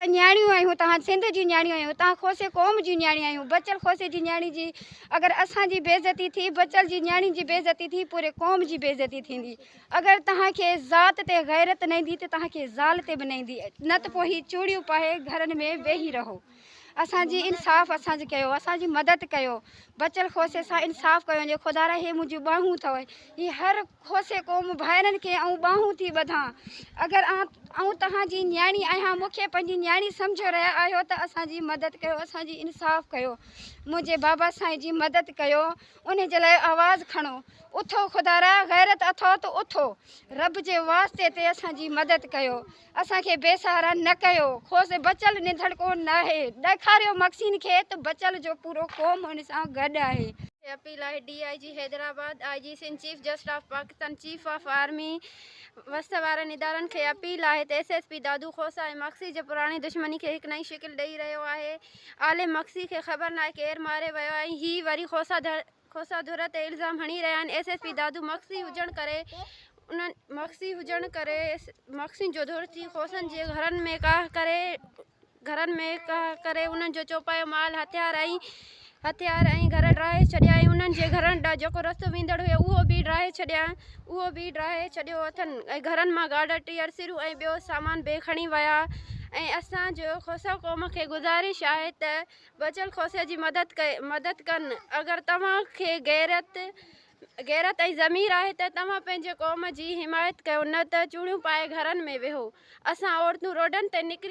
نياڻيون آهيون توهان سنڌ جون نياڻيون آهيون توهان کوسي قوم جون نياڻيون آهيون بچل کوسي جي نياڻي جي اگر اسان جي بيعزتي ٿي بچل جي نياڻي جي بيعزتي ٿي پوري قوم جي بيعزتي ٿيندي اگر توهان کي ذات تي غيرت نه ايندي ته توهان کي زال تي به نه ايندي نه ته پوء هي چوڙيون پائي گهرن ۾ ويهي رهو اسان جي انصاف اسان جي ڪيو اسان جي مدد ڪيو بچل کوسي سان انصاف ڪيو وڃي خدارا هي منهنجون ٻانهون اٿو هي هر کوسي قوم ڀائرن کي آئون ٻانهون ٿي ٻڌان اگر آئون توهان جي نياڻي آهيان مون کي پنهنجي نياڻي سمجهي رهيا آهيو ته اسان جي مدد ڪيو اسان جي انصاف ڪيو منهنجي بابا سائين جي مدد ڪيو انهي جي لاء آواز کڻو اٿو خدارا غيرت اٿو ته اٿو رب جي واسطي تي اسان جي مدد ڪيو اسان کي بي سهارا نه ڪيو. خوس بچل نڌڻڪو ناهي. ڏيکاريو مخزين کي ته بچل جو پورو قوم ان سان گڏ آهي. کي اپيل آهي D I G Hyderabad, I G Sindh, chief justice of Pakistan, chief of army, وس وارن ادارن کي اپيل آهي ته S S P Dadu Khosa ۽ Magsi جي پراڻي دشمني کي هڪ نئين شڪل ڏئي رهيو آهي، عالم مگسي کي خبر ناهي ڪير ماري ويو آهي ۽ هي وري خوسا کوسا ڌر تي الزام هڻي رهيا آهن، S S P Dadu Magsi هجڻ ڪري انهن مگسي هجڻ ڪري مگسين جو ڌر ٿي کوسن جي گهرن ۾ ڪاهه ڪري گهرن ۾ ڪاهه ڪري انهن جو چوپايو مال هٿيار ۽ هٿيار ۽ گهر ڊاهي ڇڏيا ۽ انهن جي گهرن ڏانهن جيڪو رستو ويندڙ هيو اهو به ڊاهي ڇڏيا اهو به ڊاهي ڇڏيو اٿن ۽ گهرن مان گاڏا ٽيئر سرون ۽ ٻيو سامان به کڻي ويا ۽ اسان جو کوسا قوم کي گذارش آهي ته بچل کوسي جي مدد مدد ڪن اگر توهان کي غيرت غيرت ۽ ضمير آهي ته توهان پنهنجي قوم جي حمايت ڪيو نه ته چوڙيون پائي گهرن ۾ ويهو اسان عورتون روڊن تي نڪري.